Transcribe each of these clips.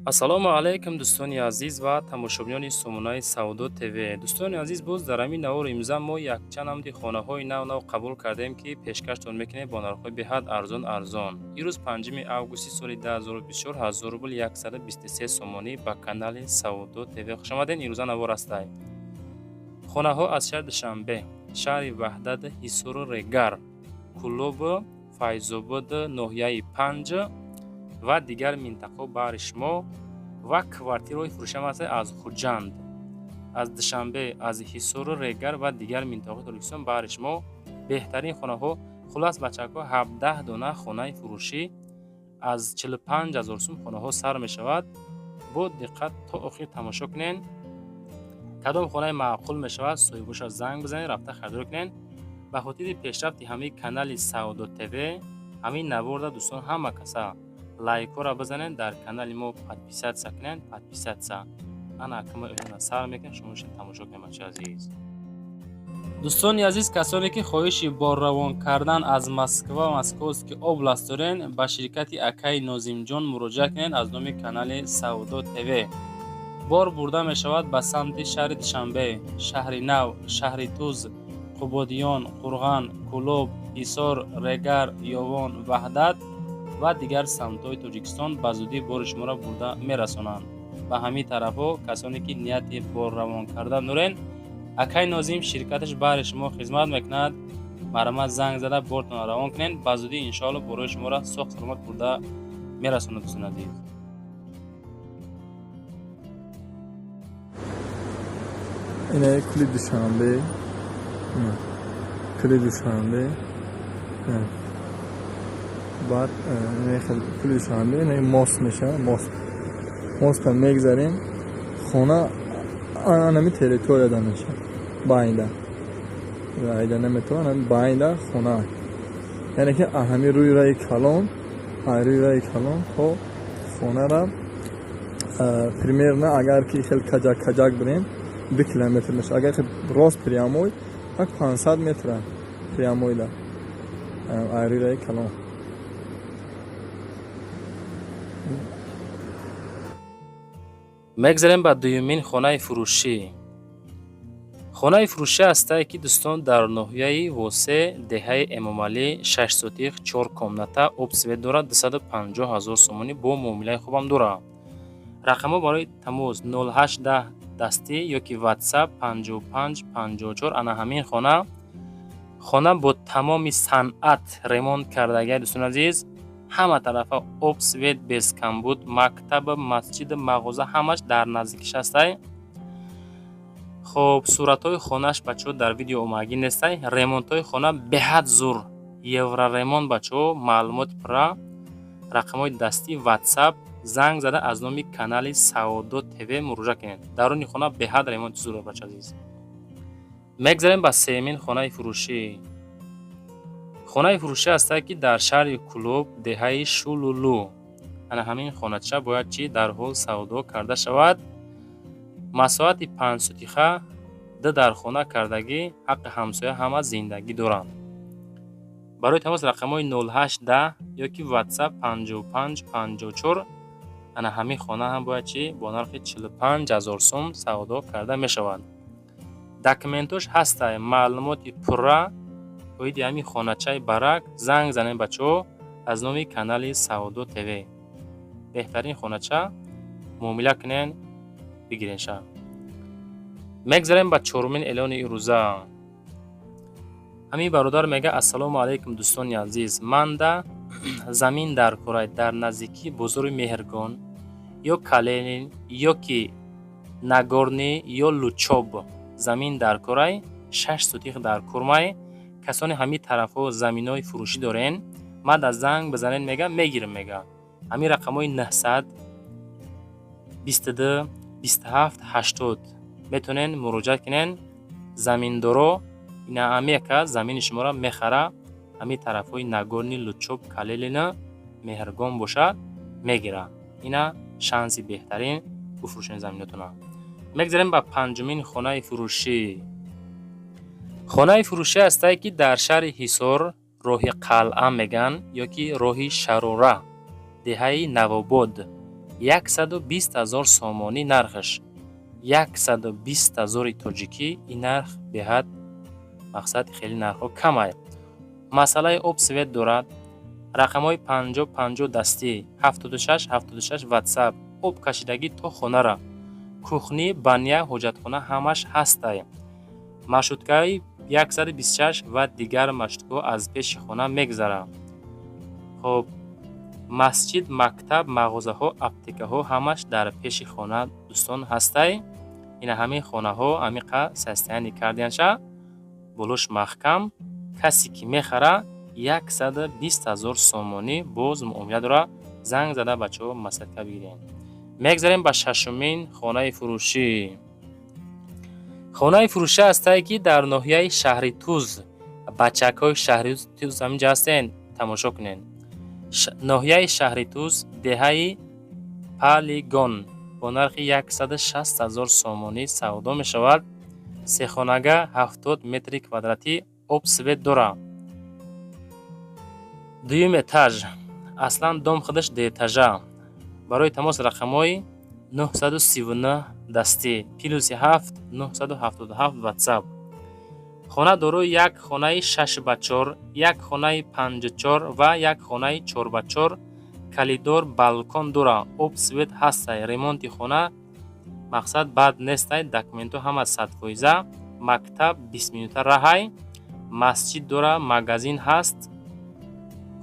Ассалому алайкум, дӯстони азиз ва тамошобинони сомонаи Савдо ТВ. Дӯстони азиз, боз дар ҳамин навори имрӯза мо якчанд намуди хонаҳои нав нав қабул кардем, ки пешкаштон мекунем бо нархҳои беҳад арзон арзон. Ирӯз 5 августи соли 2024, 1000 рубл 123 сомонӣ. Ба канали Савдо ТВ хушомадед. Имрӯза навор ҳастай. Хонаҳо аз шаҳри Душанбе, шаҳри Ваҳдат, Ҳисору Регар, Кӯлоб, Файзобод, ноҳияи Панҷ ва дигар минтақаҳо баҳри шумо ва квартираҳои фурӯшам ҳастанд аз Хуҷанд, аз Душанбе, аз Ҳисору Регар ва дигар минтақаҳои Тоҷикистон баҳри шумо беҳтарин хонаҳо. Хуллас, бачаҳо, 17 дона хонаи фурӯшӣ аз 45 ҳазор сум хонаҳо сар мешавад. Бо диққат то охир тамошо кунед. Кадом хонаи маъқул мешавад, соҳибоша занг бизанед, рафта харидорӣ кунед. Ба хотири пешрафти ҳамаи канали Савдо ТВ ҳамин наворда, дӯстон, ҳама каса лайкҳоро бизанед, дар канали мо подписаться кунед, подписаться. Ана акама эълона сар мекунем, шумо шин тамошо кунед, бачаи азиз. Дӯстони азиз, касоне ки хоҳиши борравон кардан аз Москва, Московский область дорен, ба ширкати акаи Нозимҷон муроҷиат кунед. Аз номи канали Савдо ТВ бор бурда мешавад ба самти шаҳри Душанбе, Шаҳри Нав, Шаҳри Туз, Қубодиён, Қурған, Кӯлоб, Ҳисор, Регар, Ёвон, Ваҳдат ва дигар самтҳои Тоҷикистон. Ба зудӣ бори шуморо бурда мерасонанд. Ба ҳамин тарафҳо касоне ки нияти борравон кардан дорен, акаи Нозим ширкаташ баҳри шумо хизмат мекунад. Марҳамат, занг зада бортонро равон кунед. Ба зудӣ, иншоалло, борои шуморо соғ саломат бурда мерасонад, дӯстони азиз. Ина кули Душанбе, кули Душанбе, баъд кули Душанбе, ина мост мешавад, мост, моста мегзарем, хона анами территорияда мешавад, байнда айда наметавонам, байнда хона, яъне ки ҳами рӯи раи калон, рӯи раи калон то хонара примерно, агар ки хел каҷак каҷак бирем, 2 километр мешавад, агар рост прямой як 500 метра прямойда рӯи раи калон. Мегзарем ба дуюмин хонаи фурӯшӣ. Хонаи фурӯшӣ ҳастае, ки, дӯстон, дар ноҳияи Восе, деҳаи Эмомалӣ, 6 сотих, чор комната, об, свет дорад, 250 ҳазор сомонӣ, бо муомилаи хубам дорад. Рақамҳо барои тамос 0810 дастӣ ё ки WhatsApp 55 54. Ана ҳамин хона, хона бо тамоми санъат ремонт кардагия, дӯстони азиз. Ҳама тарафа об, свет без камбуд, мактаб, масҷид, мағоза ҳамаш дар наздикиш ҳастай. Хоб, суратҳои хонааш, бачаҳо, дар видео омагӣ нестай. Ремонтҳои хона беҳад зур, евроремонт, бачаҳо. Маълумоти пурра рақамҳои дастӣ, WhatsApp, занг зада аз номи канали Саодо ТВ муроҷиат кунед. Даруни хона беҳад ремонти зур, бача азиз. Мегзарем ба сеюмин хонаи фурӯшӣ. Хонаи фурӯшӣ ҳастае, ки дар шаҳри Кӯлоб, деҳаи Шулулу. Ана ҳамин хонача бояд чӣ дарҳол савдо карда шавад. Масоҳати 5 сотиха, ду дархона кардагӣ, ҳаққи ҳамсоя ҳама зиндагӣ доранд. Барои тамос рақамҳои 0810 ё ки WhatsApp 55 54. Ана ҳамин хона ҳам бояд чӣ бо нархи 45 ҳазор сум савдо карда мешавад. Документош ҳастай. Маълумоти пурра оиди ҳамин хоначаи барак занг занед, бачаҳо, аз номи канали Савдо ТВ. Беҳтарин хонача, муомила кунен, бигиренша. Мегзарем ба чорумин эълони ирӯза. Ҳамин бародар мега: «Ассалому алайкум, дӯстони азиз, манда замин дар курай дар наздикии бозори Меҳргон ё Калинин ё ки Нагорный ё Лучоб замин дар курай, 6 сотих дар курмай. Касоне ҳамин тарафҳо заминҳои фурӯшӣ дорен, мада занг бизанед», мега, «мегирем», мега. Ҳамин рақамҳои 900 22 27 80 метавонен муроҷиат кунен. Заминдоро ина ҳамин замини шуморо мехара. Ҳамин тарафҳои Нагорный, Лучоб, Калинина, Меҳргон бошад, мегира. Ина шанси беҳтарин бифурӯшен заминотона. Мегзарем ба панҷумин хонаи фурӯшӣ. Хонаи фурӯшӣ ҳастае, ки дар шаҳри Ҳисор, роҳи Қалъа мегӯянд ё ки роҳи Шарора, деҳаи Навобод. 120 ҳазор сомонӣ нархаш, 120 ҳазори тоҷикӣ. Ин нарх беҳад, мақсад, хеле нархҳо камай. Масъалаи об, свет дорад. Рақамҳои 50 50 дастӣ, 76 76 ватсап. Об кашидагӣ то хонара, кухня, баня, ҳоҷатхона ҳамаш ҳастай. Маршруткаи 126 ва дигар маршруткаҳо аз пеши хона мегузаранд. Хоб, масҷид, мактаб, мағозаҳо, аптекаҳо ҳамаш дар пеши хона, дӯстон, ҳастай. Ина ҳамин хонаҳо амиқа состояние кардианша, болош маҳкам. Касе ки мехара, 120 ҳазор сомонӣ, боз муомила дора. Занг зада, бачаҳо, маслиҳатка бигирем. Мегзарем ба шашумин хонаи фурӯшӣ. Хонаи фурӯшӣ ҳастае, ки дар ноҳияи Шаҳри Туз. Бачакҳои Шаҳри Туз ҳаминҷа ҳастен, тамошо кунед. Ноҳияи Шаҳри Туз, деҳаи Палигон, бо нархи 160 ҳазор сомонӣ савдо мешавад. Сехонага, 70 метри квадратӣ, об, свет дора. Дуюм этаж. Аслан дом худаш дуэтажа. Барои тамос рақамҳои 939 дастӣ, +7 977 ватсап. Хона дорои як хонаи 6 ба 4, як хонаи 5-4 ва як хонаи 4 ба 4, коридор, балкон дора. Об, свет ҳастай. Ремонти хона, мақсад, бад нестай. Документҳо ҳама 100%. Мактаб 20 минута раҳай, масҷид дора, магазин ҳаст.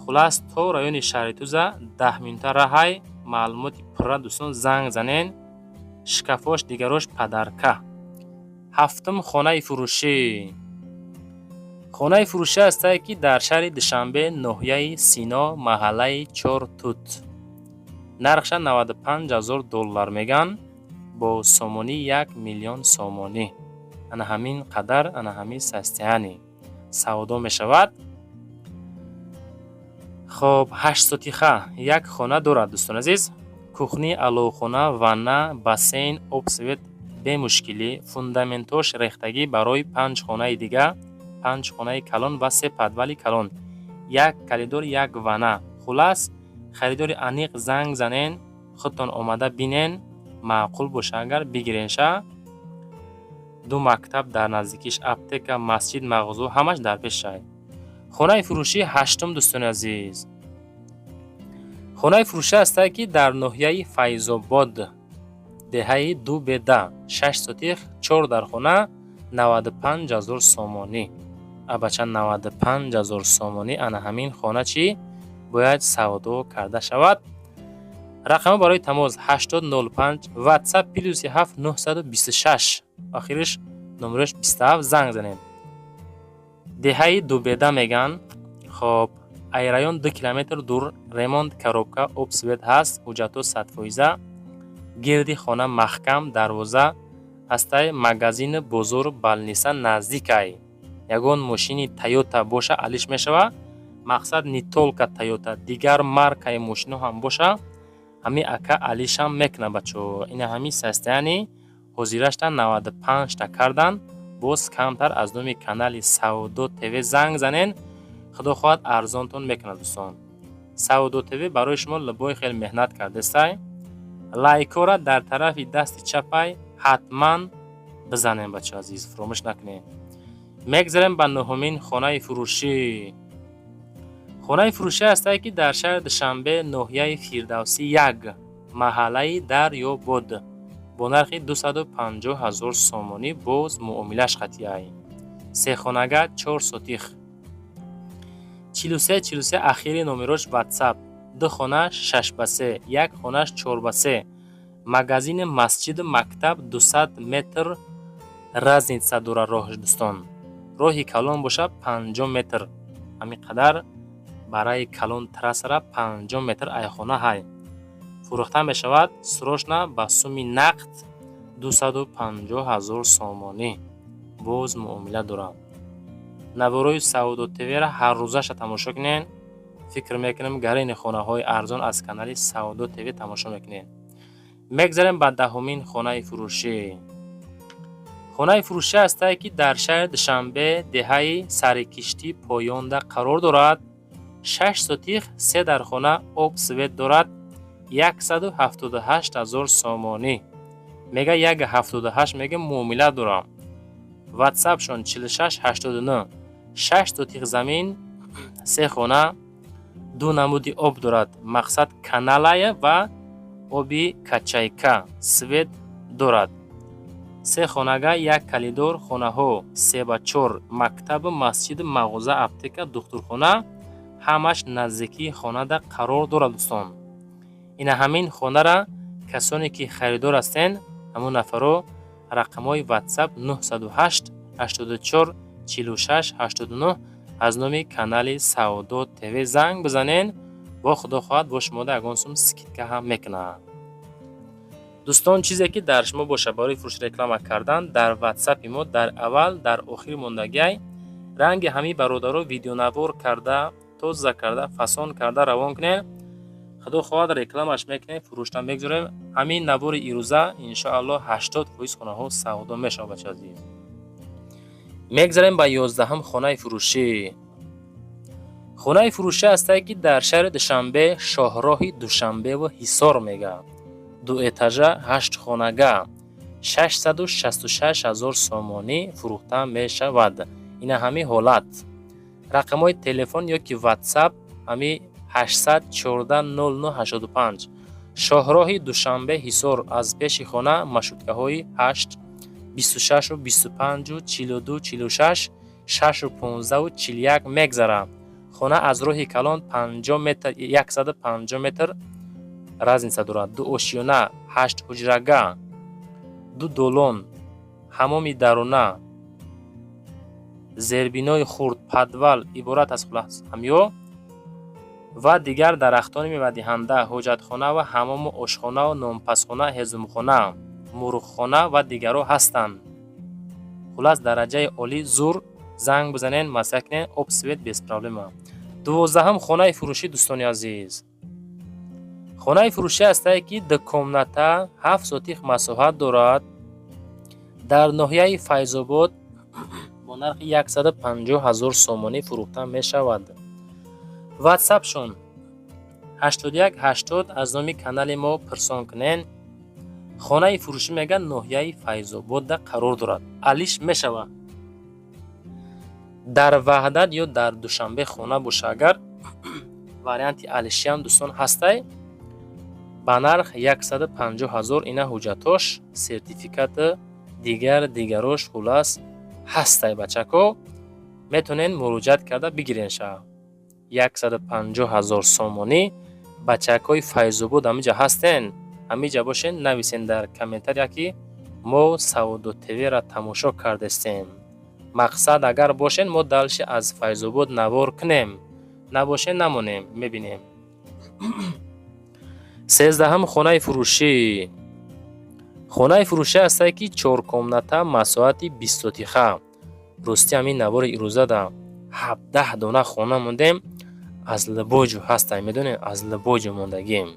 Хулас, то райони Шаҳри Туза 10 минута раҳай. Маълумоти пурра, дӯстон, занг занен. Шкафош, дигарош подарка. Ҳафтум хонаи фурӯшӣ. Хонаи фурӯшӣ ҳастае, ки дар шаҳри Душанбе, ноҳияи Сино, маҳаллаи Чортут. Нархша 95 ҳазор доллар меган, бо сомонӣ 1 миллион сомонӣ. Ана ҳамин қадар, ана ҳамин состояние савдо мешавад. Хоб, 8 сотиха як хона дорад, дӯстони азиз. Кухня, аловхона, ванна, бассейн, об, свет бемушкилӣ. Фундаментош рехтагӣ барои панҷ хонаи дига, панҷ хонаи калон ва се подвали калон, як коридор, як ванна. Хулас, харидори аниқ занг занен, худтон омада бинен, маъқул боша агар, бигиренша. Ду мактаб дар наздикиш, аптека, масҷид, мағозаҳо ҳамаш дар пешай. Хонаи фурӯшии ҳаштум, дӯстони азиз. Хонаи фурӯшӣ ҳастае, ки дар ноҳияи Файзобод, деҳаи Дубеда, 6 сотих, чор дар хона, 95 ҳазор сомонӣ. Абача, 95 ҳазор сомонӣ. Ана ҳамин хона чӣ бояд савдо карда шавад. Рақамҳо барои тамос 8005 ватсап, +7 926, охириш номераш 27, занг занед. Деҳаи Дубеда меган. Хоб, ай район 2 километр дур. Ремонт, коробка, об, свет ҳаст. Ҳуҷҷатҳо 100%. Гирди хона маҳкам, дарвоза ҳастай. Магазини, бозору больница наздикай. Ягон мошини Тойота боша, алиш мешава. Мақсад, не только Тойота, дигар маркаи мошино ҳам боша, ҳамин ака алишам мекуна, бачаҳо. Ина ҳамин состояние ҳозирашта 95-та кардан, боз камтар. Аз номи канали Савдо ТВ занг занен, худо хоҳад, арзонтон мекунад. Дӯстон, Савдо ТВ барои шумо либои хеле меҳнат кардестай. Лайкора дар тарафи дасти чапай ҳатман бизанем, бачаҳо азиз, фуромӯш накунем. Мегзарем ба нуҳумин хонаи фурӯшӣ. Хонаи фурӯшӣ ҳастае, ки дар шаҳри Душанбе, ноҳияи Фирдавсӣ як, маҳаллаи Дарёбод, бо нархи 250 ҳазор сомонӣ, боз муомилаш қатъиай. Сехонага, 4 сотих, 43 43 ахири номерош ватсап. Ду хонаш 6 ба 3, як хонаш 4 ба 3. Магазини, масҷиду мактаб 200 метр разница дорад роҳаш, дӯстон. Роҳи калон боша, 50 метр. Ҳамин қадар барои калон трассара 50 метр айхона ҳай. Фурӯхта мешавад срочно ба суми нақд 250 ҳазор сомонӣ, боз муомила дорам. Наворои Савдо ТВ-ра ҳаррӯзаша тамошо кунед. Фикр мекунем, гарини хонаҳои арзон аз канали Савдо ТВ тамошо мекунед. Мегзарем ба даҳумин хонаи фурӯшӣ. Хонаи фурӯшӣ ҳастае, ки дар шаҳри Душанбе, деҳаи Сарикиштӣ поёнда қарор дорад. 6 сотих, се дар хона, об, свет дорад. 178 ҳазор сомонӣ мега, 1,78 мега, муомила дорам. Ватсапшон 46 89. 6 сотих замин, се хона, ду намуди об дорад, мақсад, каналая ва оби качайка, свет дорад. Се хонага, як коридор, хонаҳо се ба чор, мактабу масҷиду мағоза, аптека, духтурхона ҳамаш наздикии хонада қарор дорад. Дӯстон, ина ҳамин хонара касоне ки харидор ҳастен, ҳамун нафаро рақамҳои WhatsApp 908 84 46 89, аз номи канали Савдо ТВ занг бизанен. Бо Худо хоҳад, бо шумода ягон сум скидка ҳам мекунад. Дӯстон, чизе ки дар шумо бошад барои фурӯш, реклама кардан, дар ватсапи мо дар аввал, дар охири мондагиай ранги ҳамин бародаро видеонавор карда, тоза карда, фасон карда равон кунед. Худо хоҳад, рекламаш мекунем, фурӯшта мегузорем. Ҳамин навори ирӯза, иншоаллоҳ, 80% хонаҳо савдо мешавад. Бача азиз, мегзарем ба 11-ҳам хонаи фурӯшӣ. Хонаи фурӯшӣ ҳастае, ки дар шаҳри Душанбе, шоҳроҳи Душанбеву Ҳисор мега, ду этажа, ҳашт хонага, 666 ҳазор сомонӣ фурӯхта мешавад. Ина ҳамин ҳолат, рақамҳои телефон ё ки ватсап ҳами 814 0985. Шоҳроҳи Душанбе Ҳисор, аз пеши хона маршруткаҳои 8, 26, 25, 42, 46, 6, 15, 41 мегзарад. Хона аз роҳи калон 50 метр, 150 метр разница дорад. Ду ошёна, ҳашт ҳуҷрага, ду долон, ҳамоми даруна, зербинои хурд, подвал иборат аз хулас ҳамё ва дигар дарахтони мевадиҳанда, ҳоҷатхона ва ҳамому ошхонаву нонпазхона, ҳезумхона, мурғхона ва дигарҳо ҳастанд. Хулас, дараҷаи олӣ, зур. Занг бизанен, маслиҳат кунед. Об, свет без проблема. 12-ҳам хонаи фурӯшӣ. Дӯстони азиз, хонаи фурӯшӣ ҳастае, ки ду комната, 7 сотих масоҳат дорад, дар ноҳияи Файзобод бо нархи 150 ҳазор сомонӣ фурӯхта мешавад. Ватсапшон 81 80, аз номи канали мо пурсон кунен. Хонаи фурӯшӣ мега, ноҳияи Файзободда қарор дорад, алиш мешавад. Дар Ваҳдат ё дар Душанбе хона боша агар, варианти алишиам, дӯстон, ҳастай, ба нарх 150 ҳазор. Ина ҳуҷҷатош, сертификати, дигар дигарош, хулас, ҳастай. Бачако, метавонед муроҷиат карда бигирен ша, 150 ҳазор сомонӣ. Бачакҳои Файзобод ҳамиҷа ҳастен, ҳамиҷа бошен, нависен дар комментария, ки мо Савдо ТВ-ра тамошо кардестем. Мақсад, агар бошен, мо дальше аз Файзобод навор кунем, набошен, намонем, мебинем. 13-ҳам хонаи фурӯшӣ. Хонаи фурӯшӣ ҳастае, ки чоркомната, масоҳати 20 сотиха. Ростӣ, ҳамин навори ирӯзада 17 дона хона мондем, аз либоҷу ҳастай, медонед, аз либоҷу мондагием.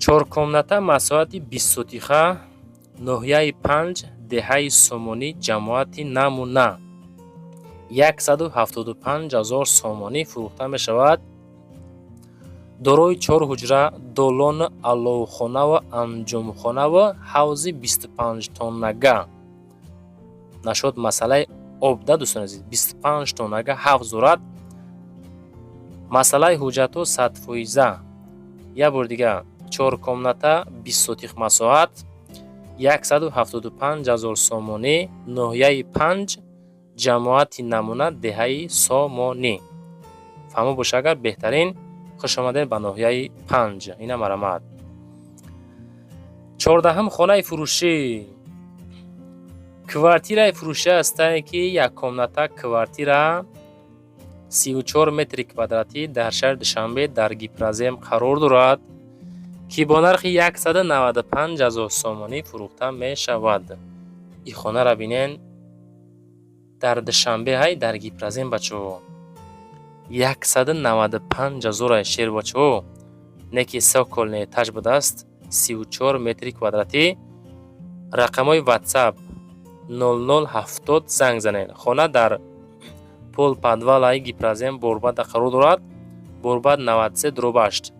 Чоркомната, масоҳати 20 сотиха, ноҳияи Панҷ, деҳаи Сомонӣ, ҷамоати Намуна, 175 ҳазор сомонӣ фурӯхта мешавад. Дорои чор ҳуҷра, долону аловхонаву анҷомхонаву ҳавзи 25 тоннага. Нашуд масъалаи об да, дӯстони азиз, 25 тоннага ҳавз дорад. Масъалаи ҳуҷҷатҳо 100%. Як бори дигар: чор комната, 20 сотих масоҳат, 175 ҳазор сомонӣ, ноҳияи Панҷ, ҷамоати Намуна, деҳаи Сомонӣ. Фаҳмо боша агар, беҳтарин. Хушомадед ба ноҳияи Панҷ. Ина марамат. 14-ҳам хонаи фурӯшӣ. Квартираи фурӯшӣ ҳастае, ки яккомната квартира, 34 метри квадратӣ, дар шаҳри Душанбе, дар Гипрозем қарор дорад, ки бо нархи 195 ҳазор сомонӣ фурӯхта мешавад. И хонара бинен, дар Душанбе ҳай, дар Гипрозем, бачаҳо, 195 ҳазорай, шербачаҳо, не ки цокольный этаж будааст, 34 метри квадратӣ. Рақамҳои ватсап 0070, занг занед. Хона дар полуподвалаи Гипрозем Борбада қарор дорад, Борбад 93/8.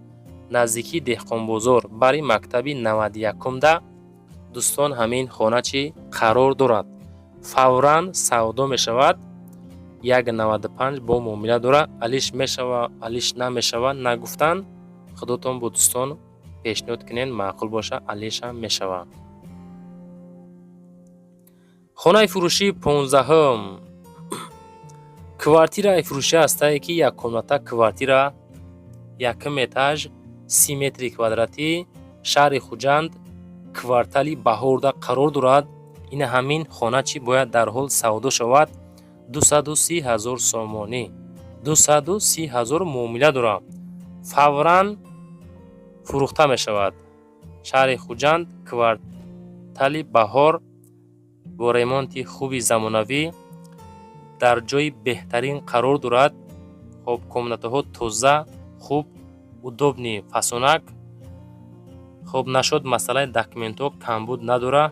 Наздикии Деҳқонбозор, бари мактаби 91-да, дӯстон, ҳамин хона чӣ қарор дорад. Фавран савдо мешавад. 1,95 бо муомила дорад. Алиш мешава, алиш намешава нагуфтан. Худотон бо дӯстон пешниҳод кунен, маъқул боша, алишам мешава. Хонаи фурӯшии 15-ум квартираи фурӯшӣ ҳастае, ки яккомната квартира, якум этаж, 30 метри квадратӣ, шаҳри Хуҷанд, квартали Баҳорда қарор дорад. Ин ҳамин хона чӣ бояд дарҳол савдо шавад. 230 ҳазор сомонӣ, 230 ҳазор муомила дорад. Фавран фурӯхта мешавад. Шаҳри Хуҷанд, квартали Баҳор, бо ремонти хуби замонавӣ, дар ҷои беҳтарин қарор дорад. Хоб, комнатаҳо тоза, хуб, удобный, фасонак. Хоб, нашуд, масъалаи документҳо камбуд надорад.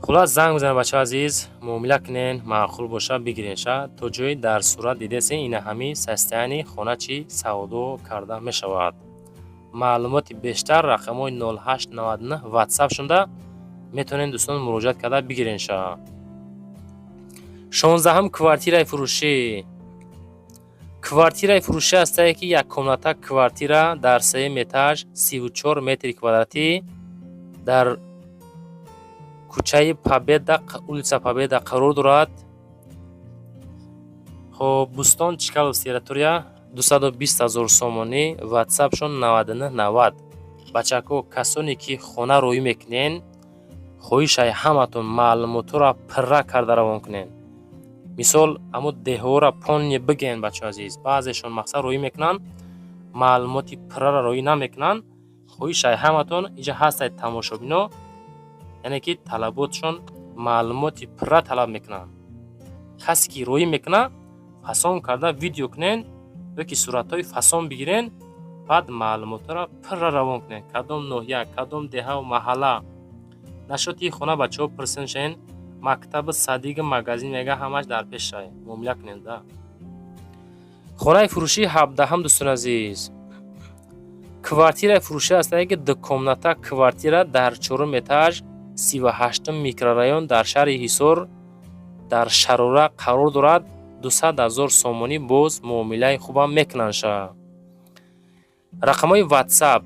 Хулас, занг бизанед, бачаҳо азиз, муомила кунен, маъқул боша, бигирен ша. То ҷое дар сурат дидесен, ина ҳамин состояние хона чӣ савдо карда мешавад. Маълумоти бештар рақамҳои 0899 ватсап шуда метавонед, дӯстон, муроҷиат карда бигирен ша. 16-ҳам квартираи фурӯшӣ. Квартираи фурӯшӣ ҳастае, ки яккомната квартира дар сеюм этаж, 34 метри квадратӣ, дар кӯчаи Победа, улица Победа қарор дорад. Хоб, Бӯстон, Чкалов территория, 220 ҳазор сомонӣ, ватсапшон 9990. Бачако, касоне ки хона роӣ мекунен, хоҳишай ҳаматон маълумотҳоро пурра карда равон кунен. Мисол, ҳамо деҳҳоро полный бигӯен, бачаҳо азиз. Баъзешон мақсад роӣ мекунанд, маълумоти пурраро роӣ намекунанд. Хоҳишай ҳаматон, инҷа ҳастед тамошобино, яъне ки талаботшон маълумоти пурра талаб мекунанд. Касе ки роӣ мекунад, фасон карда видео кунен ё ки суратҳои фасон бигирен, баъд маълумотҳоро пурра равон кунед: кадом ноҳия, кадом деҳаву маҳалла. Нашоти хона, бачаҳо, пурсен, мактаби, садик, магазин, мега, ҳамаш дар пешай. Муомила кунед да. Хонаи фурӯшии 17-ҳам, дӯстони азиз, квартираи фурӯшӣ ҳастае, ки дукомната квартира дар чорум этаж, 38-ум микрорайон, дар шаҳри Ҳисор, дар Шарора қарор дорад. 200 ҳазор сомонӣ, боз муомилаи хубам мекунанд ша. Рақамҳои ватсап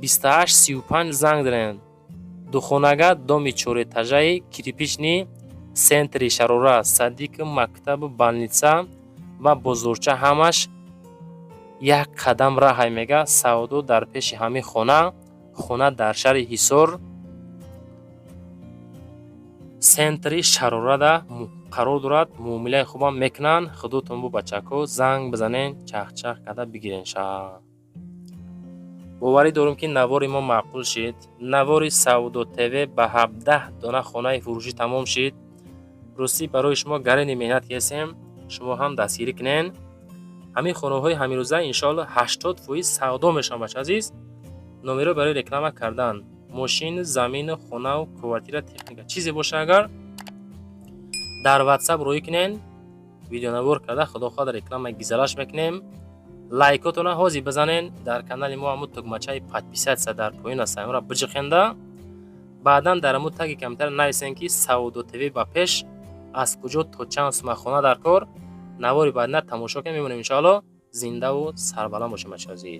2835 занг занед. Духонага, доми чорэтажаи кирпичный, центри Шарора, садик, мактабу больница ва бозорча ҳамаш як қадам раҳай, мега. Савдо дар пеши ҳамин хона. Хона дар шаҳри Ҳисор, центри Шарорада қарор дорад. Муомилаи хубам мекунанд. Худотон бу, бачако, занг бизанен, чахчах карда бигирен ша. Боварӣ дорем, ки навори мо маъқул шид. Навори Савдо ТВ ба 17 дона хонаи фурӯшӣ тамом шид. Ростӣ, барои шумо гарани меҳнат кесем, шумо ҳам дастгирӣ кунен. Ҳамин хонаҳои ҳамирӯза, иншоалло, 80% савдо мешаванд. Бача азиз, номеро барои реклама кардан мошин, замину, хонаву квартира, техника, чизе боша, агар дар ватсап роӣ кунен, видеонавор карда, худо хоҳад, реклама гизалаш мекунем. Лайкотона ҳозир бизанен. Дар канали мо ҳамун тугмачаи подписаться дар поён аст, ҳамонро биҷиқенда, баъдан дар ҳамун таги комментария нависен, ки Савдо ТВ ба пеш, аз куҷо то чанд сума хона дар кор. Навори баъдина тамошо кунем, мемонем, иншоалло. Зиндаву сарбаланд бошем, бачаи азиз.